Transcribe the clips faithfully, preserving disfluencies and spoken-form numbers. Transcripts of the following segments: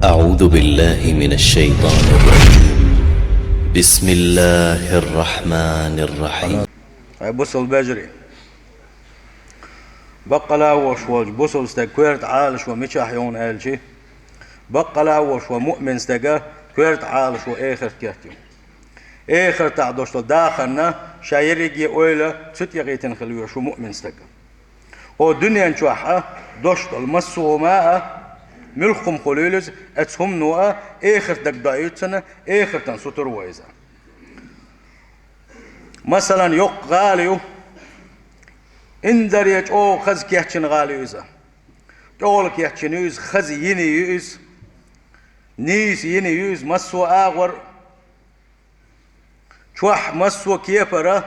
أعوذ بالله من الشيطان الرجيم. بسم الله الرحمن الرحيم. Ай, бусалба вежарий. Баккъала а волуш волчу бусалба стеган коьрта Ӏалашо мичахь ю аьлча, баккъала а волуш волу муъмин стеган коьрта Ӏалашо эхарт кечйина. Эхартахь долуш долу дахарна ша ерриге а ойла цу тӀе яхийтина хила везаш ву муъмин стаг. О дуьнен чохь а долуш долу массо а хӀума а, муьлхха хӀума хуьлийла иза, оцу хӀумано а эхарт дага доуьйту цунна, эхартан сутара ву иза. Масалан, йоккха гӀала ю, инзаре чӀогӀа хаза кечйина гӀала ю иза. ТӀехула кечйина ю иза, хаза йина ю иза, нийса йина ю иза, массо а агӀор, чохь массо а кепара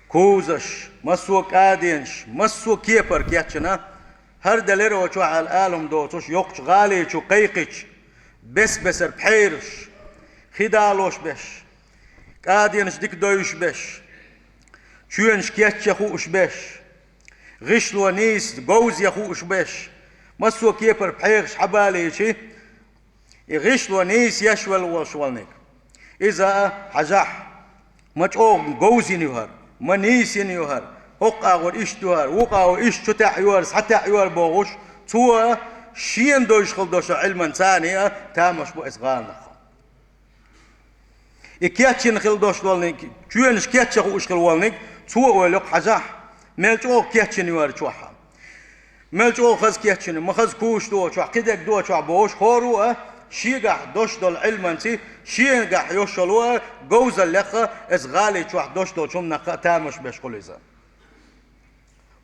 кузаш, массо а кӀаденаш, массо а кепара кечйина, хӀара делира оцу чохь аьлла ала хӀума доцуш, йоккхачу гӀали чу кхайкхича, бес-бесара пхьераш, хи далош беш, кӀаденаш дика довзуш беш, чоьнаш кечъян хууш беш, гӀишло нийса говза ян хууш беш, массо а кепара пхьегӀаш хьабалийча, и гӀишло нийса еш велла волуш волниг. Иза а хьажахь, ма чӀогӀа говза йина ю хӀара, ма нийса йина ю хӀара, хӀокху агӀор иштта ю хӀара, вукху агӀор иштта чу таьӀа ю хӀара, схьатаьӀа ю хӀара бохуш, цо шена довзуш хила долуш Ӏилманца а тамаш бо оцу гӀаланах. И кечйина хила долуш долниг, чоьнаш кечъян хууш хила волниг, цо а ойла йо-кх хьажахь, мел чӀогӀа кечйина ю хӀара чохь. Мел чӀогӀа хаза кечйина, ма хаза куш ду оцу чохь, кхидерг ду оцу чохь бохуш, хӀора а шегахь долуш долу Ӏилманца, шегахь йолуш йолу а говзаллех а, оцу гӀали чохь долуш долчу хӀуманах а тамаш беш хуьлу иза.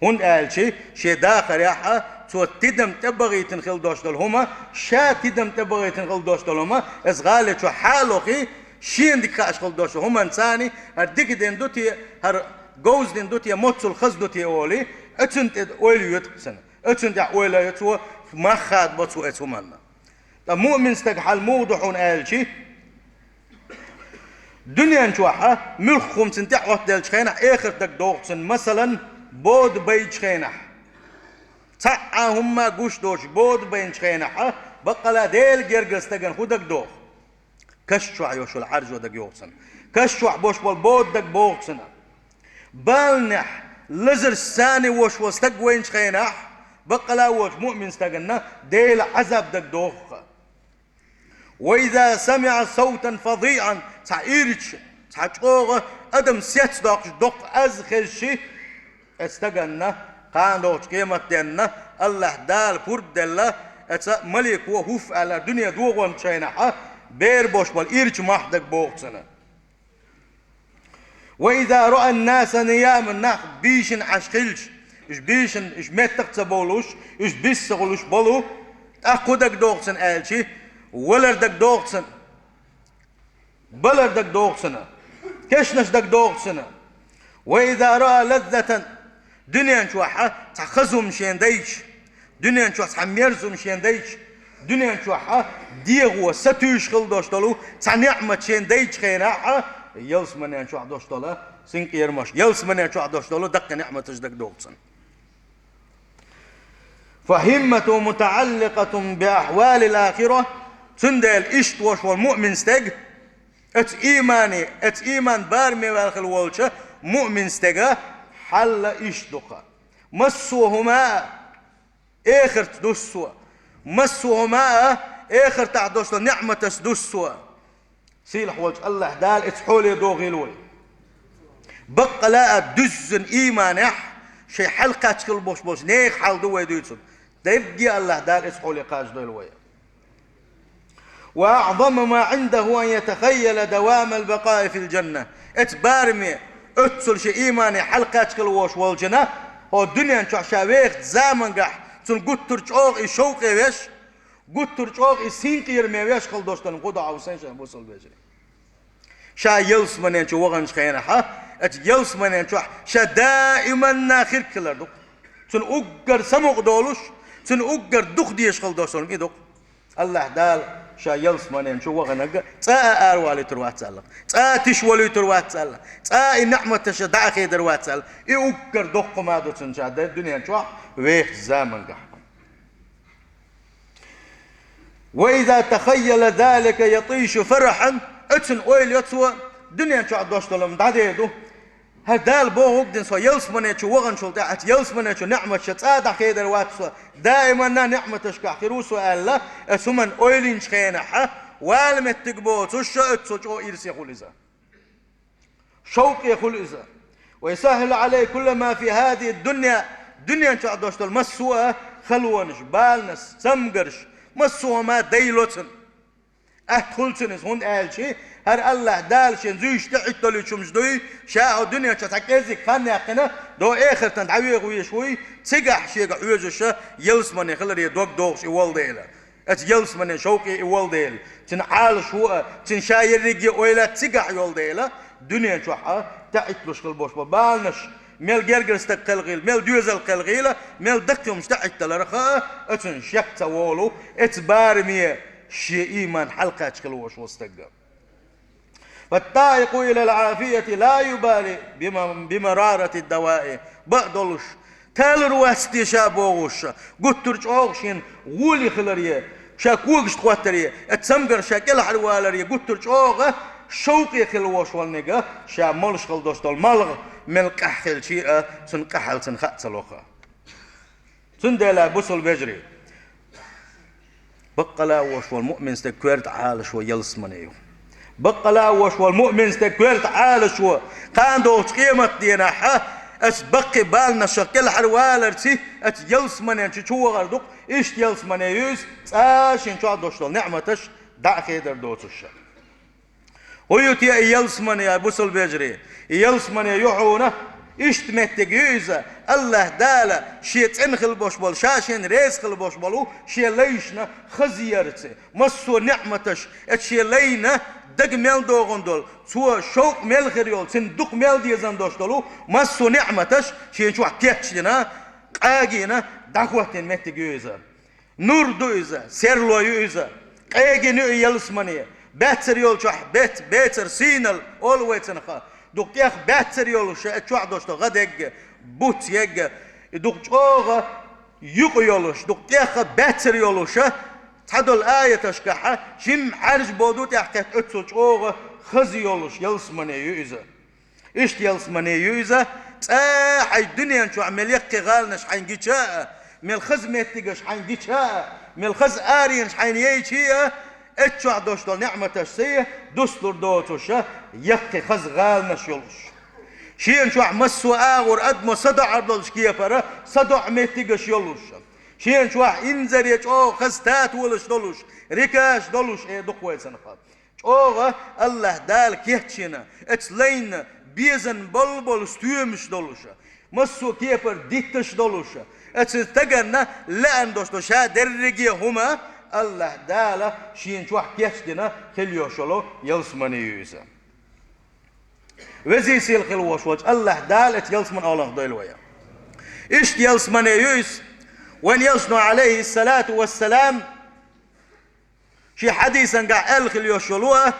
ХӀунда аьлча шен дахарехь а цо тидам тӀебахийтина хила долуш долу хӀума, ша тидам тӀебахийтина хила долуш долу хӀума, оцу гӀали чохь хьалохий, шена дика хууш хила долуш долу хӀуманца а, хӀара дика дина ду те, хӀара говза дина ду те, моццул хаза ду те олий, оцунна тӀе ойла йоьду цунна. Оцунна тӀехь ойла а йо цо, мах хадабо цо оцу хӀуманна. Ткъа муъмин стаг хьал муха ду хьуна аьлча, дуьнен чохь а муьлхха хӀума цунна тӀе Ӏоттаделлачу хенахь, эхарт дага догӀу цунна, масалан, бода байчу хенахь. Цхьа а хӀумма гуш доцуш бода байначу хенахь а, баккъала а Делан гергара стагана хӀун дага догӀу? Каш чохь йолуш йолу Ӏаржо дага йогӀу цунна. Каш чохь болуш болу бода дага богӀу цунна. Баланехь, лазарца цхьаьна волуш волу стаг вайначу хенахь, баккъала а волчу муъмин стаганна Делан Ӏазаб дага догӀу-кх. «Ва иза самиӀа савтан фазиӀан», цхьа ирча, цхьа чӀогӀа адам сецдоккхуш доккха аз хезча, оцу стаганна, кхана догӀучу къематденна, Аллаьхьа Дала пурба делла, оцу малико хӀуф аьлла дуьне догӀучу хенахь а, бер болуш болу ирча мах дага богӀу цунна. «Ва иза раан-наса нияман», нах бийшина Ӏаш хилча, уьш бийшина, уьш меттах а ца бовлуш, уьш биса ца хуьлуш болу, тӀаккха хӀун дага догӀу цунна аьлча, валар дага догӀу цунна, балар дага догӀу цунна, кешнаш дага догӀу цунна. «Ва иза раа лаззатан», дуьнен чохь а цхьа хаза хӀума шена дайча, дуьнен чохь цхьа мерза хӀума шена дайча, дуьнен чохь а дегӀо сатуьйсуш хила долуш долу цхьа неӀмат шена дайчу хенахь а, ялсаманен чохь долуш долу синкъерамаш, ялсаманен чохь долуш долу даккхий неӀматаш дага догӀу цунна. «Фа хӀимматуху мутаӀалликъатун би ахьвалил ахира», цундела иштта волуш волу муъмин стаг, оцу иймане, оцу ийман бараме ваьлла хила волчу муъмин стеган хьал иштта ду-кх. Массо а хӀума а эхартца дуссо, массо а хӀума а эхартахь долуш долу неӀматашца дуссо. Сийлахь волчу Аллаьхьа Дала оцу хьоле дохийла вай. Баккъала а дуьззина ийманехь шайн хьал кхаччалц болуш болчу нехан хьал ду вай дуьйцург. Дерриге а Аллаьхьа Дала оцу хьоле кхачадойла вай. «Ва аӀзаму ма Ӏиндаху ан ятахайяла давамал бакъаи фил джанна». Оцу бараме, оццул шен иймане хьал кхаччалц волуш волчунна, хӀокху дуьнен чохь ша вехачу замангахь цунна гуттар а чӀогӀа и шовкъе веш, гуттар а чӀогӀа и синкъераме веш хила долуш долу хӀума ду хьовсийша, бусалба вежарий. Ша ялсаманен чу ваханчу хенахь а, оцу ялсаманен чохь ша даиманна хирг хилар ду-кх. Цунна уггар самукъа долуш, цунна уггар дукха дезаш хила долуш долу хӀума и ду-кх. Аллаьхьа Дала ша ялсаманен чу ваханарг цкъа а аравалуьйтур вац аьлла, цкъа а тиша валуьйтур вац аьлла, цкъа а и неӀматаш дӀа а хедар вац аьлла, и уггар доккха хӀума ду цунна ша дуьнен чохь вехачу замангахь. وإذا تخيل ذلك يطيش فرحا, оцун ойла йо цо, дуьнен чохь долуш долу-м дӀадер ду. ХӀара Дала бохург дина со ялсамане чу ваханчул тӀаьхьа, оцу ялсамане чу неӀматаш цкъа а дӀахедар вац со, даиманна неӀматашкахь хир ву со аьлла, оцу хӀуманна ойла йинчу хенахь, вала меттиг боцуш, оццул чӀогӀа ирсе хуьлу иза. Шовкъе хуьлу иза. ويسهل عليه كل ما في هذه الدنيا, дуьнен чохь долуш долу массо а халонаш, баланаш, цамгарш, массо а хӀума дайло цунна. Атта хуьлу цунна иза, хӀунда аьлча хӀара АллахӀ Дала шен зуьйш тӀехӀитталуьйтуш хӀумнаш дуй, ша хьо дуьнен чохь цхьа кӀеззиг хан яьккхина, до эхартан дӀавоьхуш вуй, цигахь шега хьоьжуш ялсамане хиларе дог дохуш и волу дела. Оцу ялсаманин шовкъе и волу дела, цуьнан Ӏалашо а, цуьнан ша ерриге а ойла цигахь йолу дела, дуьнен чохь а тӀехӀитталуш хила болуш болу баланаш, мел гергара стаг кхел хила, мел доьзал кхел хила, мел даккхий хӀумнаш тӀехӀитталарх а, оцунна шек ца волу, оцу бараме шен ийман хьалакхаьчна хила волуш волу стаг. فالطائق إلى العافية لا يبالي بم-، بمرارة الدواء. Бакъ долуш, талур вац те ша бохуш, гуттар а чӀогӀа шена гӀоли хиларе, ша когашна хӀоттаре, оцу цамгарх ша кӀелхьарваларе, гуттар а чӀогӀа шовкъе хила волуш волниг, ша молуш хила долуш долу малх мел къаьхьа хилча а, цунна къаьхьалла цунна хаа ца лоху. Цундела, бусалба вежарий, баккъала а волуш волу муъмин стеган коьрта Ӏалашо ялсамане ю. Баккъала а волуш волу муъмин стеган коьрта Ӏалашо, кхана догӀучу къематденахь а, оцу баккхий баланашах кӀелхьарваларца, оцу ялсаманен чу чу вахар ду-кх, иштта ялсамане ю иза, цкъа а шен чохь долуш долу неӀматаш дӀа а хедар доцуш. ХӀун ю те и ялсамане, я бусалба вежарий? И ялсамане ю хьуна, иштта меттиг ю иза, АллахӀ Дала шен цӀена хила болуш болу, ша шена реза хила болуш болу шен лайшна хазъярца, массо а неӀматаш, оцу шен лайна дага мел догӀун долу, цо шовкъ мел хир йолу, цуьнан дукха мел дезан долуш долу массо а неӀматаш шен чохь кечдина, къагийна, дӀахӀоттийна меттиг ю иза. Нур ду иза, серло ю иза, къегина ю и ялсамане, баьццара йолчохь бец-, бецара сийнал олу вай цунах, дукха тӀех баьццара йолуш, оцу чохь долуш долу гӀа дегга, буц егга, и дукха чӀогӀа юкъа йолуш, дукха тӀех баьццара йолуш, цхьадолу аяташкахь, жимма Ӏаьржа боду тӀехь кхетта, оццул чӀогӀа хаза йолуш ялсамане ю иза. Иштта ялсамане ю иза, цкъа а хьайн дуьнен чохь мел яккхий гӀаланаш хьайн гича а, мел хаза меттигаш хьайн гича а, мел хаза аренаш хьайн яйча а, оцу чохь долуш долу неӀматашца дусталур доцуш, яккхий хаза гӀаланаш йолуш. Шена чохь массо а агӀор адамо садоӀур долчу кепара садоӀу меттигаш йолуш. Шена чохь инзаре чӀогӀа хаза татолаш долуш, рекаш долуш, э, дукха вай цунах. ЧӀогӀа АллахӀ Дала кечйина, оцу лайна безам болу-болу стоьмаш долуш, массо а кепара дитташ долуш, оцу стаганна лаьана долуш долу ша дерриге а хӀума АллахӀ Дала шена чохь кечдина хила йолуш йолу ялсамане ю иза. Везий-сийлахь хила волуш волчу АллахӀ Дала оцу ялсаманин оланах дойла вай. Иштта ялсамане ю иза, вайн Элчано, Ӏалайхиссалату вассалам, шен хьадисангахь аьлла хила йолуш йолу а,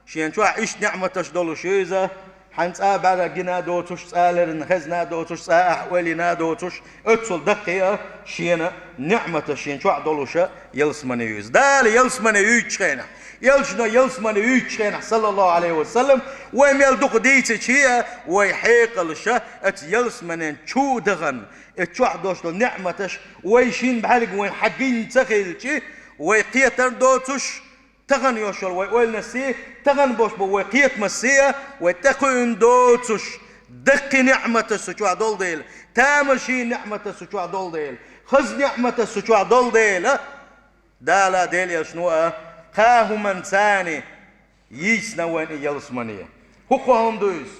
шена чохь иштта неӀматаш долуш ю иза, хьайн цкъа а бӀаьрга гина а доцуш, цкъа а леррина хезна а доцуш, цкъа а ахь ойла йина а доцуш, оццул даккхий а шена неӀматаш шена чохь долуш а ялсамане ю иза. Дала ялсамане юьйцучу хенахь, Элчано ялсамане юьйцучу хенахь, саллаллаху Ӏалайхи ва саллам, вай мел дукха дийцича а, вай хьекъалш а оцу ялсаманен чу а дахана, оцу чохь долуш долу неӀматаш вай шина бӀаьрга вайн хьан гина ца хилча, вай кхетар доцуш, тахана йолуш йолу вай ойланашций, тахана болуш болу вай кхетамашций а, вай тӀекхуьун доцуш, даккхий неӀматаш цу чохь долу дела, тамашийна неӀматаш цу чохь долу дела, хаза неӀматаш цу чохь долу дела, Дала а, Делан Элчано а кхаа хӀуманца йийцина вайна и ялсамане. ХӀун кхо хӀума ду иза?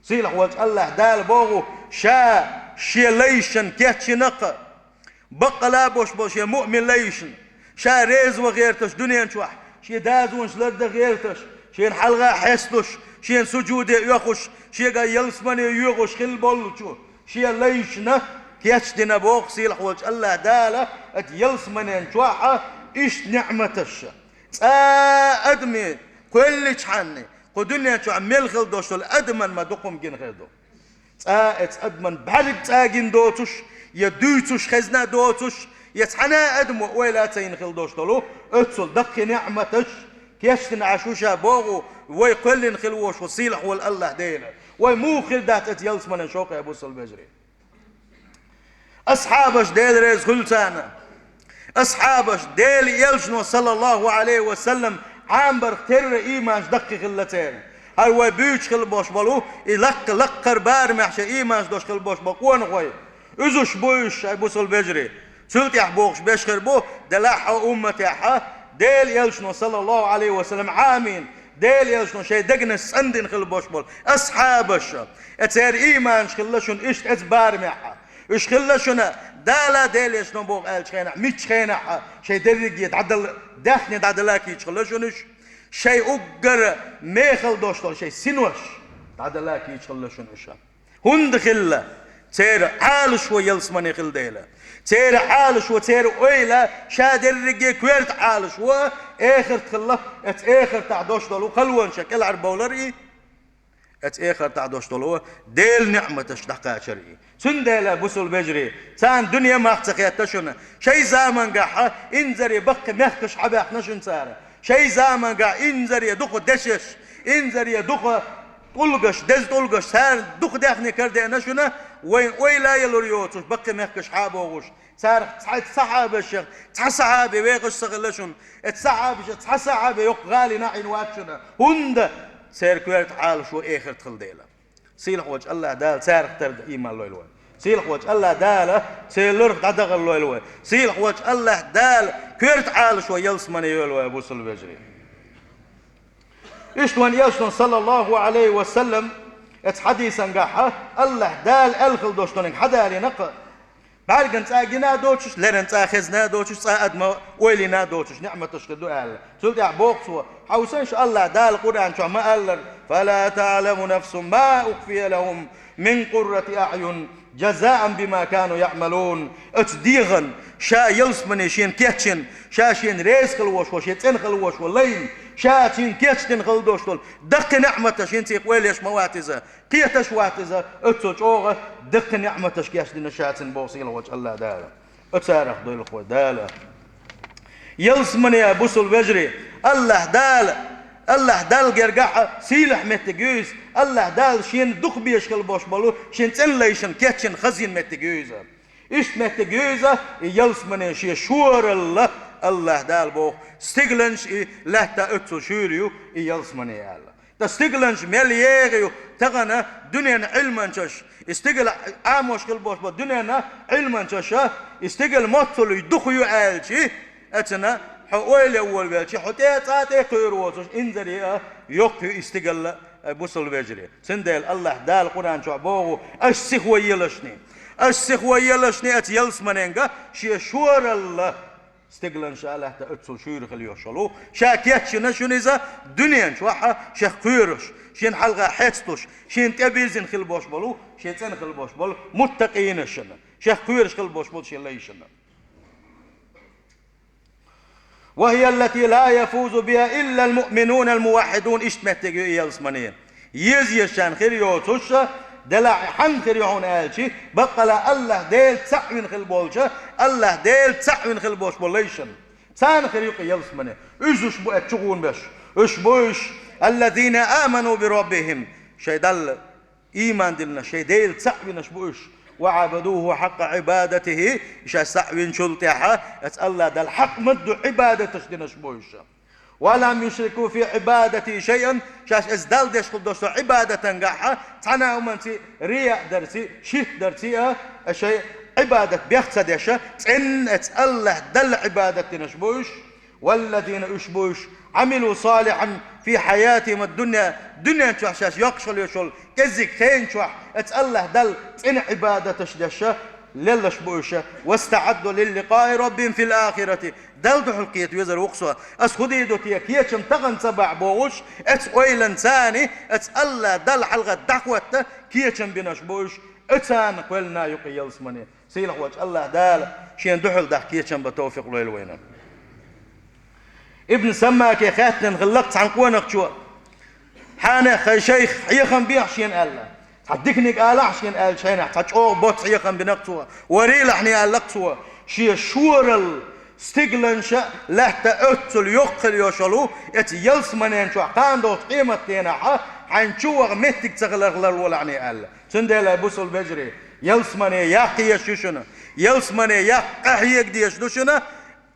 Сийлахь волчу АллахӀ Дала боху, ша шен лайшна кечйина-кх, баккъала а болуш болу шен муъмин лайшна, ша реза ван гӀерташ дуьнен чохь, шен дозанаш лардан гӀерташ, шена хьалха хьесталуш, шена сужуде оьхуш, шега ялсамане йоьхуш хила болчу шен лайшна кечдина боху сийлахь волчу АллахӀ Дала оцу ялсаманен чохь а иштта неӀматаш. Цкъа а адаме кхоьлличхьана, кху дуьнен чохь мел хила долуш долу адаман ма дукха хӀума гина хир ду. Цкъа а оцу адаман бӀаьрг цкъа а гина доцуш, я дуьйцуш хезна а доцуш, Я цхьанна адамо ойла ца йина хила долуш долу оццул даккхий ниъматаш кечдина Ӏаш ву ша боху, вай кхоьллина хила волуш ву сийлахь волу АллахӀ Дела. Вай муха хир дац оцу ялсамане шовкъе, бусалба вежарий? Асхьабаш, Дела реза хуьлу царна, асхьабаш Делан элчано, саллаллаху Ӏалайхи ва саллам, Ӏамбарх терра ийманаш даккхий хилла церан. ХӀара вай буьйцуш хила болуш болу и лаккха-, лаккхара барамехь шайн ийманаш долуш хила болуш болу къонахой. Уьзуш бу уьш, ай бусалба вежарий. Цул тӀаьхьа бохуш беш хир бу, делахь хьо умматехь, Делан элчано, саллаллаху Ӏалайхи ва саллам, Ӏамийна, Делан элчано шайн дегнаш цӀандина хила болуш болу асхьабаш. Э, церан ийманаш хилла шуна иштта оцу барамехь. Уьш хилла шуна Дала, Делан элчано боху аьллачу хенахь, миччу хенахь шайн дерриге дӀадала, даьхни дӀадала кийча хилла шуна уьш. Шайн уггар мехала долуш долу шайн синош дӀадала кийча хилла шуна уьш. ХӀунда хилла? Церан Ӏалашо ялсамане хила дела. Церан Ӏалашо, церан ойла, ша дерриге коьрта Ӏалашо эхарт хилла, оцу эхартахь долуш долу халонаш кӀелхьарбовлар и, оцу эхартахь долуш долу Делан ниъматаш дӀакхачар и. Цундела, бусалба вежарий, царна дуьне мах ца хетта шуна. Шайн замангахь инзаре баккхий мехкаш хьабаьхна шуна цара. Шайн замангахь инзаре дукха дешаш, инзаре дукха тӀулгаш, деза тӀулгаш, царна дукха даьхни карадеана шуна, вайн ойла ялур йоцуш, баккхий мехкаш хьа а богӀуш. Царах цхьа сахьабашах цхьа сахьаби вехаш ца хилла шуна. Оцу сахьабашах цхьа сахьаби йоккха гӀалина Ӏийна вац шуна. ХӀунда? Церан коьрта Ӏалашо эхарт хила дела. Сийлахь волчу АллахӀ Дала царах тера ийман лойла вай. Сийлахь волчу АллахӀ Дала церан ларах дӀадахалла лойла вай. Сийлахь волчу АллахӀ Дала коьрта Ӏалашо ялсамане йойла вай, бусалба вежарий. Иштта вайн элчано, саллаллаху Ӏалайхи ва саллам, оцу хьадисангахь АллахӀ Дала аьлла хила долуш долу хьадалийнакх. БӀаьрган цӀа гина а доцуш, леррина цӀа хезна а доцуш, цкъа а адаман ойла йина а доцуш ниъматаш хир ду аьлла. Цул тӀаьхьа боху цо: «Хьовсал шу, АллахӀ Дала Къуръан чохь ма аллара: „Фала таъламу нафсун ма ухфия лахум мин къуррати аъюн, жазаан бима кану яъмалун“». Оцу дегӀан ша ялсамане шена кечйина, ша шена реза хила волуш ву, шен цӀена хила волуш ву лайна, ша шена кечдина хила долуш долу даккхий ниъматаш хӀинца ойла еш ма вац иза. Кхеташ вац иза, оццул чӀогӀа даккхий ниъматаш кечдина ша цуьнан боху сийлахь волчу АллахӀ Дала. Оцарах дойла вай, Дала. Ялсамане, бусалба вежарий, АллахӀ Дала, АллахӀ Далла гергахь сийлахь меттиг ю иза, АллахӀ Дала шена дукха безаш хила болуш болу шен цӀена лайшна кечйина хазина меттиг ю иза. Иштта меттиг ю иза, и ялсамане шен шоралла, АллахӀ Дала боху, стигланаш и лаьтта оццул шуьйра ю и ялсамане аьлла. Ткъа стигланаш мел егӀа ю тахана дуьненан Ӏилманчаш, и стигала Ӏамош хила болуш болу дуьненан Ӏилманчаша, и стигала моццул дукха ю аьлчи, эцна хьо ойла ян волавелчи, хьо тӀе а цӀа тӀе а кхуьур воцуш, инзаре а йоккха ю и стигала, ай бусалба вежарий. Цундела АллахӀ Дала Къуръан чохь боху: «Аш сихо елашний, аш сихо елашний оцу ялсаманенга шен шоралла». Стигланаш а лаьтта оццул шуьйра хила йиш йолу. Ша кечйина шуна иза дуьнен чохь а шех кхоьруш, шена хьалха хьесталуш, шена тӀебирзина хила болуш болу, шен цӀена хила болуш болу муттакъийнашна, шех кхоьруш хила болуш болу шен лайшна. «Ва хия аллати ла яфузу биха иллал муъминунал муваххьидун», иштта меттиг ю и ялсамане. Еза-езачарна хир йоцуш, делахь хьанна хир ю хьуна аьлчи, баккъала АллахӀ Дела цхьаъ вина хила болча, АллахӀ Дела цхьаъ вина хила болуш болу лайшна. Царна хир ю-кх ялсамане. Уьш бу оцу чу гӀур беш. Уьш бу уьш: «Аллазина аману би раббихим». Шайн Далла ийман диллина, шайн Дела цхьаъ винарш бу уьш. «Ва Ӏабадуху хьакъа Ӏибадатихи», ша цхьаъ винчул тӀаьхьа, оцу АллахӀ Далла хьакъ ма-дду Ӏибадаташ динарш бу уьш. «Ва лам юшрику фи Ӏибадатихи шайъан», шаьш оцу Далла деш хила долуш долу Ӏибадатангахь цхьана а хӀуманца, рияъ дарца, ширк дарца а, шайн Ӏибадат бех ца деш, цӀенна оцу АллахӀ Далла Ӏибадат динарш бу уьш. «Валлазина», уьш бу уьш, «Ӏамилу салихьан фи хьаятихим ад-дунья», дуьнен чохь шаьш йоккхуш хила йиш йолу кӀеззиг хенан чохь оцу АллахӀ Далла цӀена Ӏибадаташ деш лелларш бу уьш. «Вастаъадду лилликъаи раббихим фил ахирати». Далла дуьхьал кхета везар ву-кх со. Ас хӀун дийр ду те, кечам тахана ца бахь бохуш, оцу ойланца царна, оцу АллахӀ Далла хьалха дӀахӀотта кечам бинарш бу уьш. Оцарна кхоьллина ю-кх ялсамане. Сийлахь волчу АллахӀ Дала шена дуьхьал даха кечам бан товфикъ лойла вайна. Ибн Саммаке хаьттина хилла-кх цхьана къонахчо: «Хьанех, хӀай шайх, хьехам бехьа шена», – аьлла. «Цхьа диканиг алахьа шена», – аьлла, шайнахь цхьа чӀогӀа боцца хьехам бина-кх цо. «Варийлахьний», – аьлла-кх цо. Шен шорал стигланаш а, лаьтта а оццул йоккха йолуш йолу, эцу ялсаманен чохь кхана долчу къематденахь а хьайн чу ваха меттиг ца хиларх ларлолахьний аьлла. Цундела, бусалба вежарий, ялсамане яккха езаш ю шуна, ялсамане яккха къахьега дезаш ду шуна,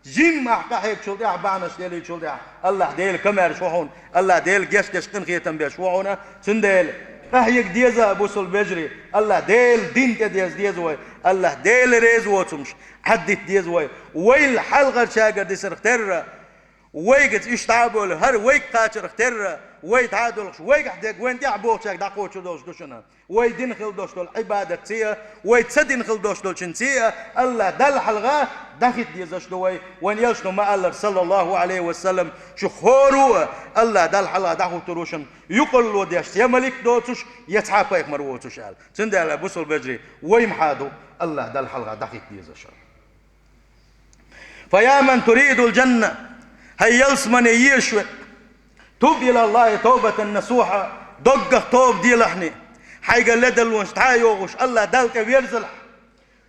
жимма ахь къахьегначул тӀаьхьа, бахьанаш деллачул тӀаьхьа, АллахӀ Дела комаьрша ву хьуна, АллахӀ Дела гечдеш, къинхетам беш ву хьуна. Цундела къахьега деза, бусалба вежарий, АллахӀ Дела дин тӀе деза деза вай, АллахӀ Дела реза воцурш Ӏаддита деза вай. Вайл хьалхарчаьргара дисарх терра, вайга иштта дӀа а бовлий, хӀара вайга кхачарх терра, вай дӀа а долуш, вайгахь дерг вайна тӀехь бохучаьрга дӀакхочур долуш ду шуна. Вай дина хила долуш долу Ӏибадатций а, вай ца дина хила долуш долчуьнций а, АллахӀ Далла хьалха дӀахӀитта дезаш ду вай. Вайн элчано ма-аллара, саллаллаху Ӏалайхи ва саллам, шу хӀора а АллахӀ Далла хьалха дӀахӀуттур ву шуна, юкъарло деш я малик доцуш, я цхьа пайхамар воцуш аьлла. Цундела, бусалба вежарий, вай ма хьа ду АллахӀ Далла хьалха дӀахӀитта дезаш. فيا من تريد الجنة, хӀай ялсамане езаш верг, تب إلى الله توبة نصوحا, доггах тоба делахьний, хьайгара ледарлонаш дӀа а йохуш, АллахӀ Далла тӀе верзалахь.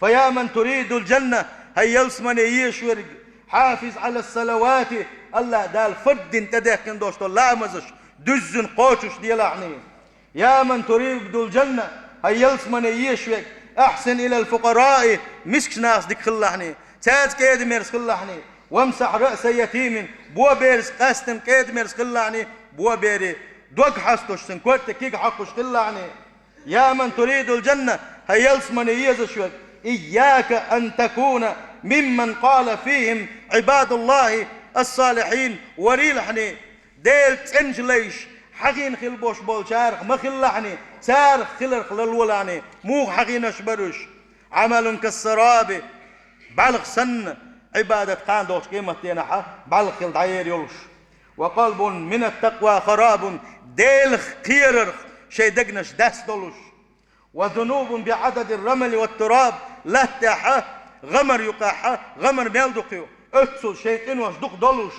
فيا من تريد الجنة, хӀай ялсамане езаш верг, حافظ على الصلوات, АллахӀ Дала фардина тӀедаьккхина долуш долу ламазаш дуьззина кхочуш делахьний. يا من تريد الجنة, хӀай ялсамане езаш верг, أحسن إلى الفقراء, мискачу нахаца дика хилалахьний, цаьрца кӀеда-мерза хилалахьний, وامسح رأس يتيم, бо бераца къаьстина кӀеда-мерза хилалахьний, бо берийн дог хьастуш, цуьнан кортан куьг хьокхуш хилалахьний. يا من تريد الجنة, хӀай ялсамане езаш верг, إياك أن تكون ممن قال فيهم عباد الله الصالحين, варелахьний, Делан цӀеначу лайш хьахийна хила болуш болчарах ма хилалахьний, царах хиларх ларлолахьний. Муха хьахийнарш бара уьш? عمل كالسراب, бӀаьлха санна, Ӏибадат кхана долчу къематденахь а бӀаьлха хила дӀаер йолуш. وقلب من التقوى خراب, Делах кхерарх шайн дегнаш даьсса долуш. وذنوب بعدد الرمل والتراب, латта тӀехь а, гӀамар юкъахь а, гӀамар мел дукха ю, оццул шайн къинош дукха долуш.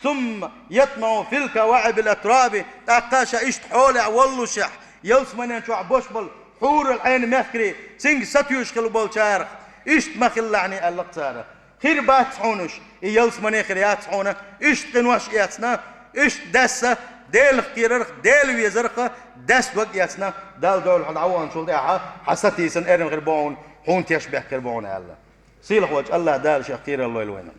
ثم يطمع في الكواعب الأتراب, тӀаккха ша иштта хьолехь воллушехь, ялсаманен чохь бош болу хьурул Ӏайн мехкарий цуьнга сатуьйсуш хила болчарах иштта ма хилалахьний аьлла-кх цара. Хир бац хьуна уьш, и ялсамане хир яц хьуна, иштта къинош эцна, иштта даьсса, Делах кхерарх, Дела везарх даьсса дог эцна, Далла дойла хьо дӀаваханчул тӀаьхьа, хьан сатийсина эрна хир бу хьуна, хьуна тешнабехк хир бу хьуна аьлла. Сийлахьволчу АллахӀ Дала шех кхерар лойла вайна.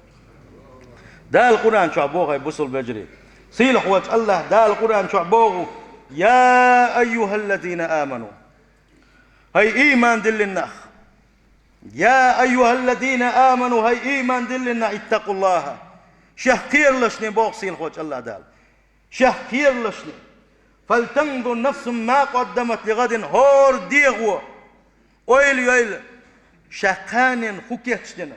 Дала Къуръан чохь боху, хӀай бусалба вежарий. Сийлахьволчу АллахӀ Дала Къуръан чохь боху: يا أيها الذين آمنوا, хӀай ийман диллина нах! يا أيها الذين آمنوا, хӀай ийман диллина нах, اتقوا الله, шех кхералашний, боху сийлахьволчу АллахӀ Дала. Шех кхералашний. فلتنظر نفس ما قدمت لغد, хӀора дегӀо ойла йойла, ша кханенна хӀун кечдина.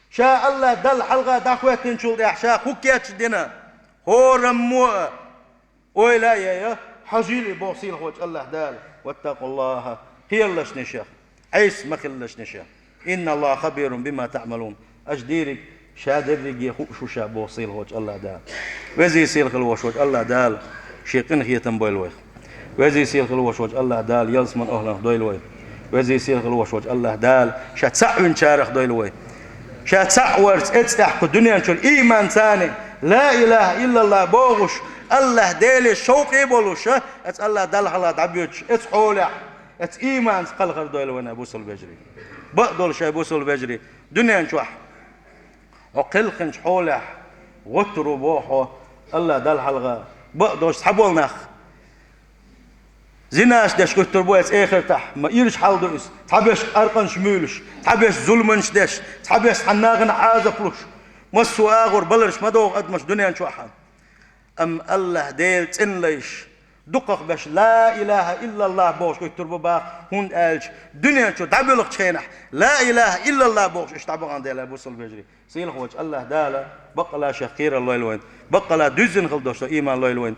Ша АллахӀ Далла хьалха дӀахӀоьттинчул тӀаьхьа ша хӀун кечдина, хӀораммо а ойла а йойла, хьажийла, боху сийлахьволчу АллахӀ Дала. واتقوا الله, кхералашний шех, Ӏеса ма хилалашний шех. إن الله خبير بما تعملون, аша дийриг ша дерриге хууш ву ша, боху сийлахьволчу АллахӀ Дала. Везий сийлахь хила волуш волчу АллахӀ Дала шен къинхетам бойла вайх. Везий сийлахь хила волуш волчу АллахӀ Дала ялсаманин охӀланах дойла вай. Везий сийлахь хила волуш волчу АллахӀ Дала ша цхьаъ винчарах дойла вай. Ша цхьаъ варца, эццахь кху дуьнен чуьра ийман царна, ла илаха иллаллахӀ бохуш, АллахӀ Деле шовкъе болуш, эцу АллахӀ Далла хьалха дӀабоьдуш, эцу хьолехь, эцу ийманца кхалхар дойла вайна, бусалба вежарий. Бакъдолуш, хӀай бусалба вежарий, дуьнен чохь хьо кхелхинчу хьолехь гӀоттур ву боху хьо АллахӀ Далла хьалха. Бакъдолуш, цхьаболу нах зинаш деш гӀуьттур бу эцу эхартахь, ма ирча хьал ду иза. Цхьаберш къаркъанаш муьйлуш, цхьаберш зуламаш деш, цхьаберш цхьана нахана Ӏазап луш, массо а агӀор баларш ма догӀу адамаш дуьнен чохь. Амма АллахӀ Делан цӀена лайш дукхах беш, ла илаха иллаллахӀ бохуш гӀуьттур бу баха, хӀунда аьлча дуьнен чу дӀабуьлхучу хенахь, ла илаха иллаллахӀ бохуш уьш дӀабахана дела, бусалба вежарий. Сийлахьволчу АллахӀ Дала баккъала шех кхерар лойла вайна, баккъала дуьззина хила долуш долу ийман лойла вайна.